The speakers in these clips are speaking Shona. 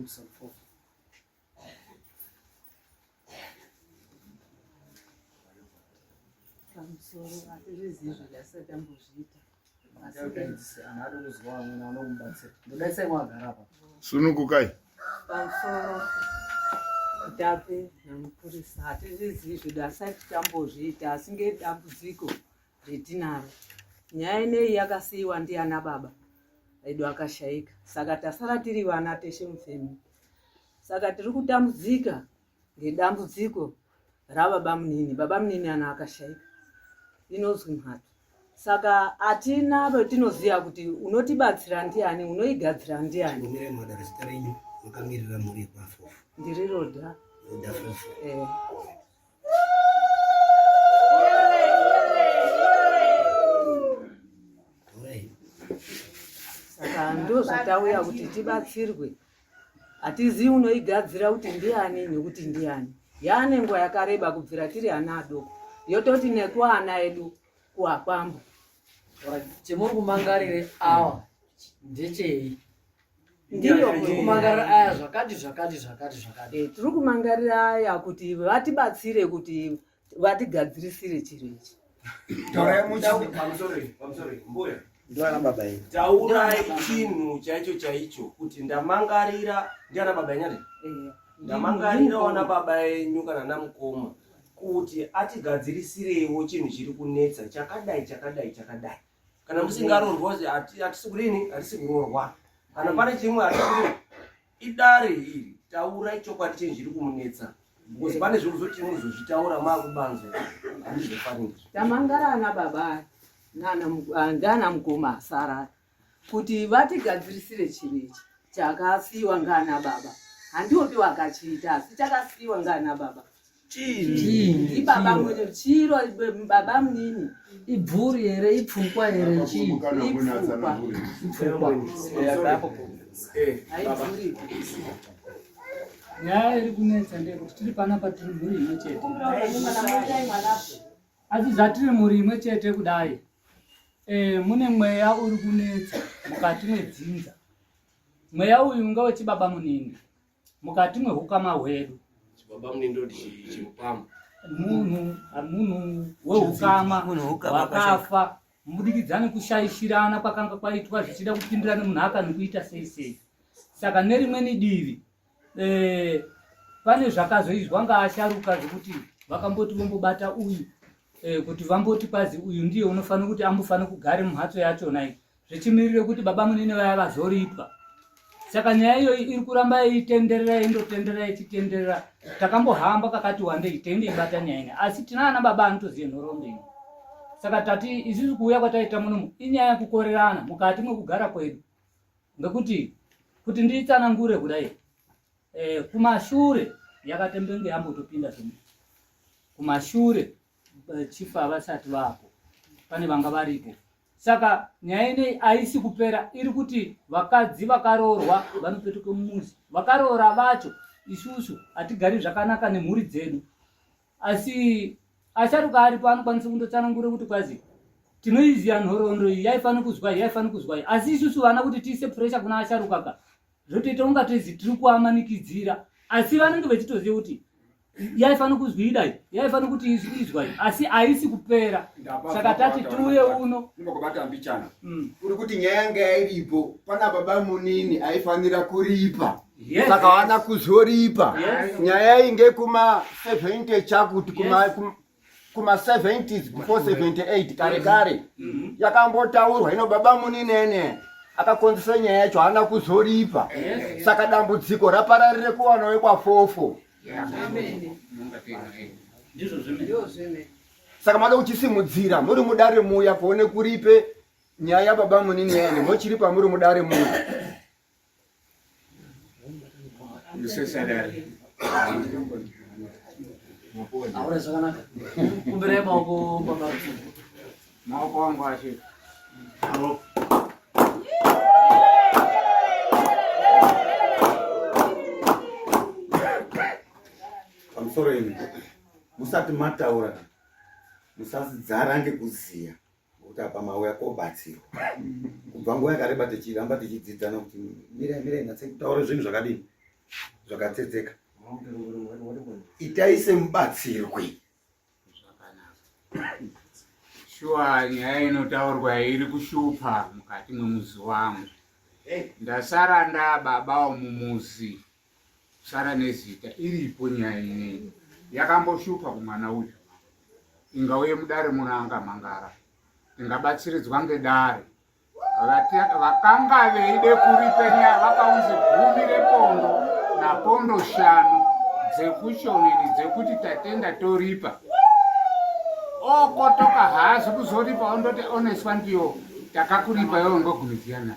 Robson Fofo. Pamusoro hatizvizivi zvadasati tambozviita. Sunungukai. Pamusoro Mutape namupurisa hatizvizivi zvedu asati tambozviita asi ngedambudziko retinaro. Nyaya ineyi yakasiyiwa ndiana baba edu akashaika saka tasara tiri vana teshe mufemili saka tiri kutambudzika ngedambudziko rababa munini baba munini ana akashaika inozwi mhatu saka hatina vetinoziva kuti unotibatsira ndiani unoigadzira ndiani ndiri roda eh. Saka ndozvatauya kuti tibatsirwe hatizivi unoigadzira kuti ndiani nekuti ndiani yaane nguva yakareba kubvira tiri ana adoko yototi nekuana edu kuakwambo chemuri kumangarire awa ndechei ndiyo kumangarira aya zvakati zvakati zvakati zvakati eh, tiri kumangarira aya kuti vatibatsire kuti vatigadzirisire chiro ichi Ndiana baba yenyu. Taurai chinhu chaicho chaicho kuti ndamangarira ndiana baba yenyu ati? Eh, Ndamangarira wana baba yenyu kana namukoma kuti atigadzirisirewo chinhu chiri kunetsa chakadai chakadai chakadai. Kana musingarorwa hatisi kudini hatisi kuroorwa. Kana pane chimwe hatisi kudini Idare iri taurai chokwadi chinhu chiri kumunetsa because pane zvekuzoti muzozvitaura maakubanzo handizvofaniri. Tamangara ana baba ndana mukoma asara kuti vatigadzirisire chinhu ichi chakasiyiwa ngaana baba handiopi wakachiita asi chakasiyiwa ngaana baba Ndibaba mwene chiro baba munini. Ibvuri here ipfukwa here chii? Ipfukwa. Ipfukwa. Haibvuri. Nyaya iri kunetsa ndeyekuti tiri panapa tiri mhuri imwe chete. Asi zvatiri mhuri imwe chete kudai e, mune mweya uri kunetsa mukati mwedzinza. Mweya uyu ngewechibaba munini. mukati mwehukama hwedu. Chibaba mune ndoti chimupama. Munhu munhu wehukama wakafa mubudikidza nekushaishirana kwakanga kwaitwa zvichida kupindirana munhaka nekuita sei sei. Saka nerimweni divi eh, pane zvakazoizwa ngaasharuka zvekuti vakamboti vombobata uyu eh, kuti vamboti kwazi uyu ndiye unofanira kuti ambofanira kugare mumhatso yachona iyi zvichimirire kuti baba munini vaya vazoripwa saka nyaya iyoyi iri kuramba yeitenderera indotenderera ichitenderera takambohamba kakati wandei teindoibata nyaya ine asi tina ana baba anotozive nhoroondo ino saka tati isusu kuuya kwataita munomu inyaya yekukorerana mukati mwekugara kwedu ngekuti kuti nditsanangure kudai eh, kumashure yakatembenge yambotopinda zvimwe kumashure eh, chief havasati vapo pane vanga varipo saka nyaya inei haisi kupera iri kuti vakadzi vakaroorwa vanopetuka mumuzi vakaroora vacho isusu hatigari zvakanaka nemhuri dzedu asi asharuka aripo anokwanisa kundotsanangura kuti kwazi tinoiziva nhoroondo iyi yaifanira kuzwa iyi yaifanira kuzwa iyi asi isusu vana kuti tiise puresha kuna asharuka ka zvotoita kunga toizi tiri kuamanikidzira asi vanenge vechitoziva kuti yaifanira kuzwi idai yaifanira kuti izwai asi haisi kupera saka tati tiuye uno ndimokubata mbichana mm. uri kuti nyaya yanga yairipo pana baba munini aifanira kuripa saka vana kuzoripa nyaya inge kuma 70 chakuti kuma kuma 70s before 78 kare kare mm-hmm. yakambotaurwa ino baba muninene akakonzesa nyaya yacho haana kuzoripa saka dambudziko rapararire kuwana wekwafofo saka mada kuchisimudzira muri mudare muya kuone kuripe nyaya yababa munini yaene mochiripa muri mudare muya Aure zvakanaka. Kumbirai maoko baba. Maoko angu ashe. Pamusoro imi musati mataura musazara ngekuziya Ngokuti apa mauya kobatsirwa. Kubva nguva yakareba tichiramba tichidzidzana kuti mirai mirai natse kutaura zvinhu zvakadini. Zvakatsetseka. Itai semubatsirwi. Shuwa nyaya inotaurwa iri kushupa mukati mwemuzi wangu. Ndasara ndababawo mumuzi sara nezita iripo nyaya ineyi yakamboshupa kumwana uyu ingauye mudare muno anga mangara tingabatsiridzwa ngedare vakanga veide kuripe nyaya vakaunze gumi repondo napondo shanu dzekushonini dzekuti tatenda toripa okotoka haazi kuzoripa ondoti oneswa ndiyo takakuripa iwe ngogumidziyana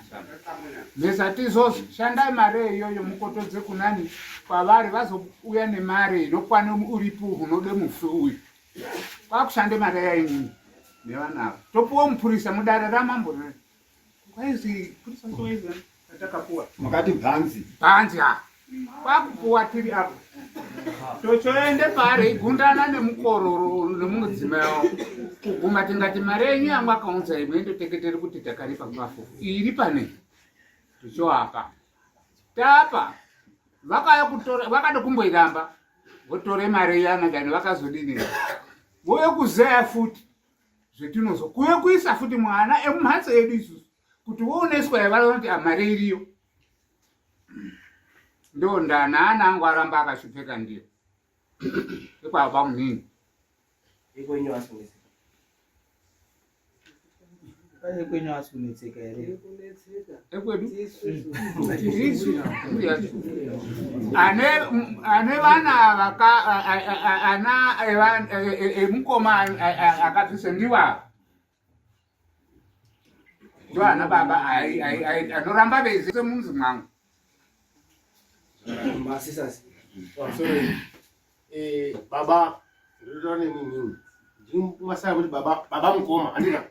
mesa tizozvo shandai mari iyoyo mukotodze kunani kwavari vazouya nemari inokwana uripo hunode mufi uyu kwakushande mari yainini nevana ava topuwa mupurisa mudare ramambo kwaizi purisa soizi atakapuwa makati bhanzi bhanzi ha kwakupuwa tiri apo tochoende paari igundana nemukororo nemudzimai wavo kuguma tingati mari yenyu yamwakaunza imwe indoteketeri kuti takaripa kuvafufu iri pane tochoapa tapa vakaya kutora vakada kumboiramba votore mari iyana dani vakazodini vouye kuzeya futi zvetinozo kuye kuisa futi mwana emumhatso yedu isusu kuti wooneswa yavanoti amari iriyo ndo ndana ana angu aramba akashupeka ndiyo ekwaba munini ekwenyu asi Ekwenyu asi kunetseka here? Ekwedu tirisu ane ane vana vaka ana emukoma akabvisa ndiwava ndoana baba anoramba veize munzi mwangu masisasi pamusoro eh, baba ndinotaura nemi inini ndinomasaya kuti baba baba mukoma handina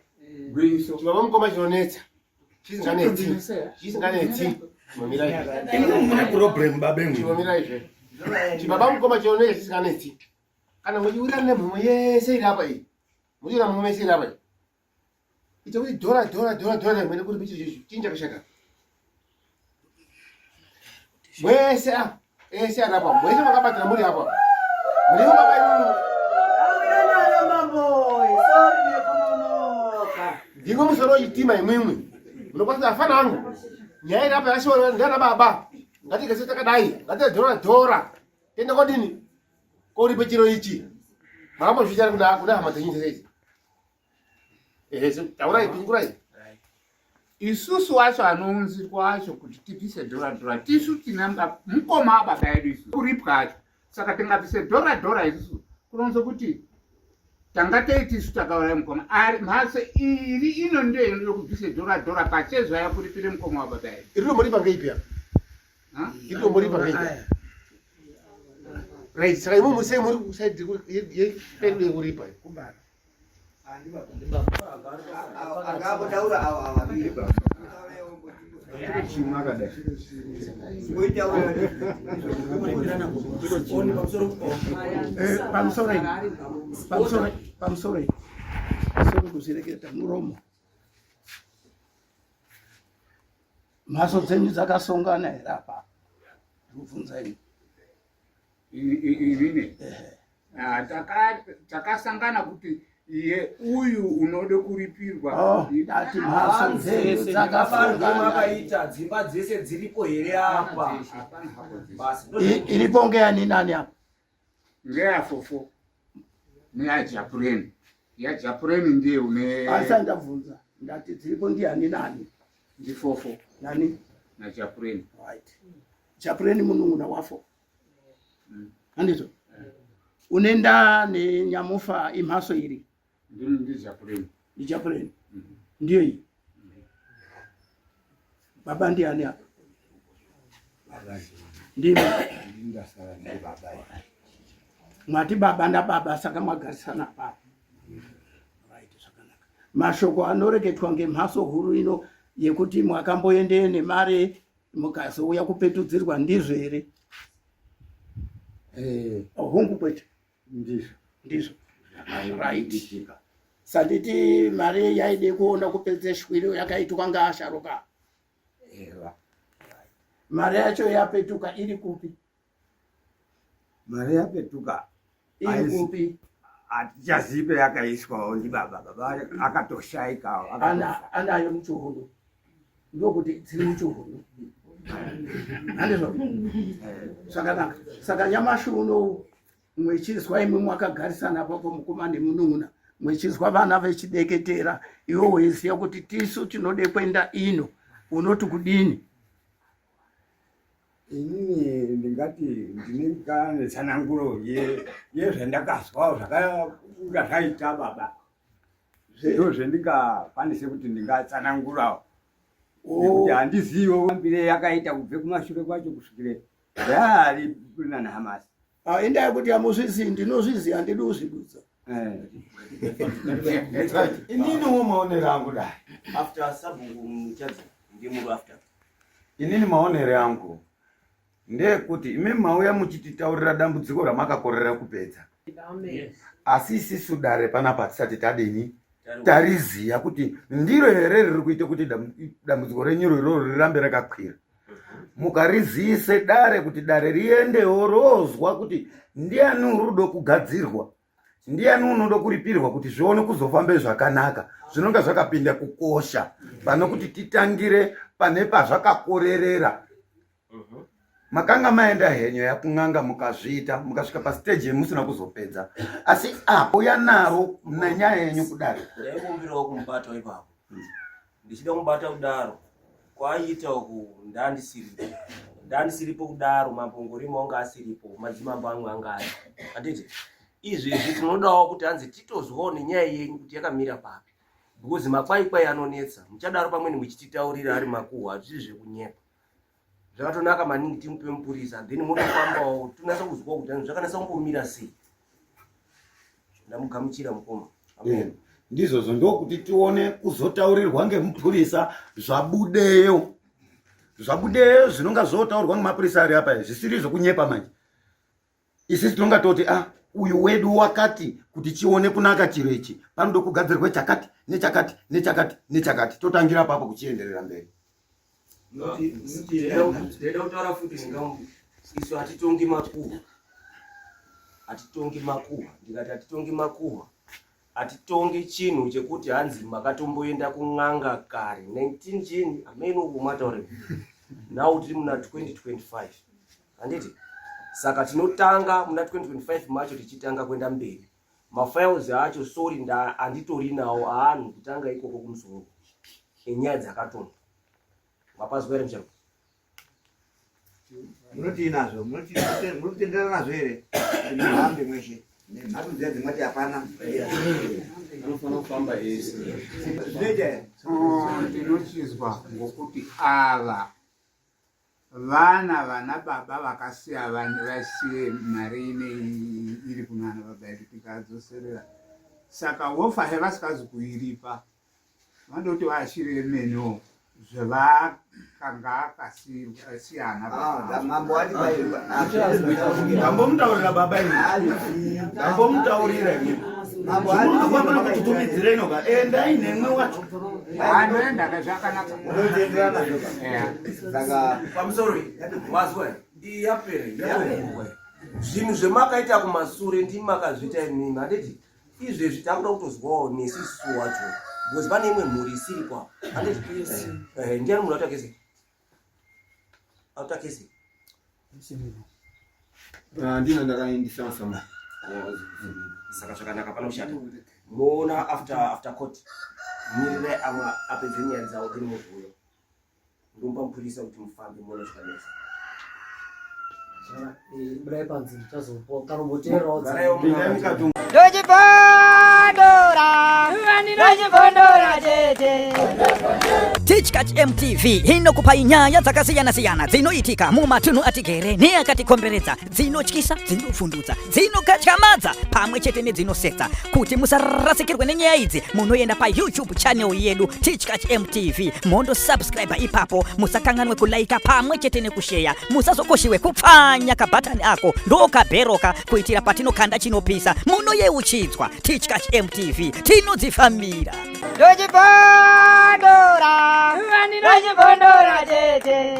gwinyiso baba mukoma chinonetsa chisinganetsi chisinganetsi chinomira izve Mune problem babe chinomira izve chibaba mukoma chinonetsa chisinganetsi kana muchiwirana nemhomho yese iri apa iyi muchiwirana mhomho yese iri apa iyi ita kuti dhora dhora dhora dhora mwene kuri bichi chichi chinja kashata mwese a ese arapa mwese makabatira muri apa muri baba inu ndiko musoro wechitima imwimwi munokwanisa afana angu nyaya iri apa yashiwa ndana baba ngatigese takadai ngatite dhora dhora tenda kodini koripe chiro ichi makambozviita kuna kuna hama dzenyu dzese idzi ehe taurai pingurai isusu wacho anounzirwa acho kuti tibvise dhora dhora tisu tina mukoma ababa edu isusu kuripwa acho saka tingabvise dhora dhora isusu kuronza kuti tanga tei tisu takauraya mukoma ari mhatso iri ino ndiyo inoda kubvise dhora dhora pachezvaya kuripire mukoma wababa edu iri romoripa ngeipi apa iri romoripa ngeipi right saka imwe musei muri kusaidi yekuripa kubara Angambotaura ava vaviri. Chimwe akadai. Pamusoro pamusoro pamusoro pamusoro kuzvireketa muromo. Mhatso dzenyu dzakasongana here apa? Ndikubvunza ini. Inini ah, takasangana kuti iye uyu unode kuripirwa. Oh, ndati mhatso dzenyu dzakasongana. Makaita dzimba dzese dziripo here apa? Basi. Iripo ngeyani nani apa? Ngeyafofo neyajapureni. Yajapureni ndiye une. Asi ndabvunza ndati dziripo ndiyani nani? Ndifofo. Nani? Najapureni. Right. Japureni munun'una wafo. Handizvo? Une ndaa nenyamufa imhaso iri. Ndijapureni. Ndijapureni. Ndiyo iyi. Baba ndiani apa? Ndimi. Mwati baba ndababa saka mwagarisana apa. Right, zvakanaka. Mashoko anoreketwa ngemhaso huru ino yekuti mwakamboendee nemari mukazouya kupetudzirwa ndizvo here? Eh. Hongu kwete. Ndizvo. Ndizvo. Right. Sanditi mari yaide kuona kupedze shwiro yakaitwa ngaasharuka. Ewa. Mari yacho yapetuka iri kupi? Mari yapetuka iri kupi? Hatichazivi peyakaiswawo ndibaba. Baba akatoshaikawo. Anayo muchiuno, ndokuti dziri muchiuno, handizvo? Zvakanaka. Saka nyamashi unowu mwechizwa imwe mwakagarisana apapo mukoma nemunun'una, mwechizwa vana vechideketera, iwe weiziva kuti tisu tinode kuenda ino, unoti kudini? Inini ndingati ndine kana tsananguro yezvandakazwawo zvakanga zvaita baba, ndo zvendingakwanise kuti ndingatsanangurawo, nekuti handizivo mbire yakaita kubve kumashure kwacho kusvikire yaari nanahamasi. Ah, indaa yekuti hamuzvizivi, ndinozviziva, handidi kuzvidudza. Inini maonero angu dai After sabhuku muchadzi ndimuru after. Inini maonero angu ndeyekuti imi mauya muchititaurira dambudziko ramakakorera kupedza, asi isisu dare panapa hatisati tadini tariziya kuti ndiro here riri kuita kuti dambudziko renyu iroro rirambe rakakwira. Mukariziyise dare kuti dare riendewo rozwa kuti ndiani uri kudo kugadzirwa, ndiani unoda kuripirwa, kuti zvione kuzofambe zvakanaka. Zvinonga zvakapinda kukosha pane kuti titangire pane pazvakakorerera. Makanga maenda henyu yakun'anga, mukazviita, mukasvika pastage yemusina kuzopedza, asi apo uya naro nenyaya yenyu kudare. Ndaikumbirawo kumubata ipapo, ndichida kumubata kudaro kwaiita uku ndandisiripo, ndandisiripo kudaro. Mambo Ngorima wanga asiripo, madzimambo amwe anga ari, handiti? Izvezvi tinodawo kuti hanzi titozwawo nenyaya yenyu kuti yakamira papi, because makwaikwai anonetsa. Muchadaro pamweni muchititaurira ari makuhwa, hazvisi zvekunyepa. Zvakatonaka maningi timupe mupurisa, then motofambawo tonasa kuzwawo kuti hanzi zvakanasa kumbomira sei. Ndamugamuchira mukoma. Amen. Ndizvozvo, ndokuti tione kuzotaurirwa ngemupurisa zvabudeyo, zvabudeyo zvinonga zvotaurwa ngemapurisa ari apa zvisiri zvokunyepa. Manje isisi tinonga toti a uyu wedu wakati kuti chione kunaka chiro ichi panoda kugadzirwe chakati nechakati nechakati nechakati, totangira papo kuchienderera mberi. Ndaida kutaura futi ndingamu isu hatitongi makuhwa, hatitongi makuhwa. Ndikati hatitongi makuhwa, hatitongi chinhu chekuti hanzi makatomboenda kun'anga kare 19 chini hameno kumataure. Now tiri muna 2025, handiti? Saka tinotanga muna 2025 macho tichitanga kuenda mberi. Mafiles acho, sorry, nda handitori nawo aanhu kutanga ikoko kumusoro enyaya dzakatongwa. Mapazwa here mucharo? Munotii nazvo? Muri kutenderana nazvo here kuti muhambe mweshe nemhatso dziya dzimwati hapana? Anofanira kufamba ese. Zvinoita here? Ndinochizwa ngokuti ava vana vana baba vakasiya vasiye mari inei iri kunana baba edu tikadzoserera, saka wofa he vasikazi kuiripa, vanoda kuti vaashire menewo zvavakanga akasiyana. Mambo ati Ndambomutaurira baba ini, ndambomutaurira ini. Zvinondokwambona kuti tumidzirei noka endai nemwe wacho. Anoenda zvakanaka. Munotenderana nazvo? Saka Pamusoro wazwa yapera yapera. Zvinhu zvemakaita kumasure ndimi makazviita imimi, handiti? Izvezvi takuda kutozwawo nesu isusu wacho, because pane imwe mhuri isiripo apa, handiti? Ndiani munhu atakese autakese? Handina, ndakaendisa sama. Saka zvakanaka, pano kushata moona after court. Mirirai amwe apedze nyaya dzawo, then mozouya. Ndomba mupurisa kuti mufambe muone zvakanetsa. Budai panze, ndichazopuwa kanomboteerawo. Pindai mukati. Ndochibondora, ndochibondora chete. Tichkach MTV inokupai nyaya dzakasiyana-siyana dzinoitika mumatunhu atigere neakatikomberedza, dzinotyisa, dzinopfundutsa, dzinokatyamadza pamwe chete nedzinosetsa. Kuti musarasikirwe nenyaya idzi, munoenda paYouTube channel yedu Tichkach MTV, mondosubscribe ipapo. Musakanganwe kulaika pamwe chete nekusheya. Musazokoshiwe kupfanya kabhatani ako ndokabheroka, kuitira patinokanda chinopisa munoyeuchidzwa. Tichkach MTV, tinodzifambira. Ndochibondora, ndochibondora chete.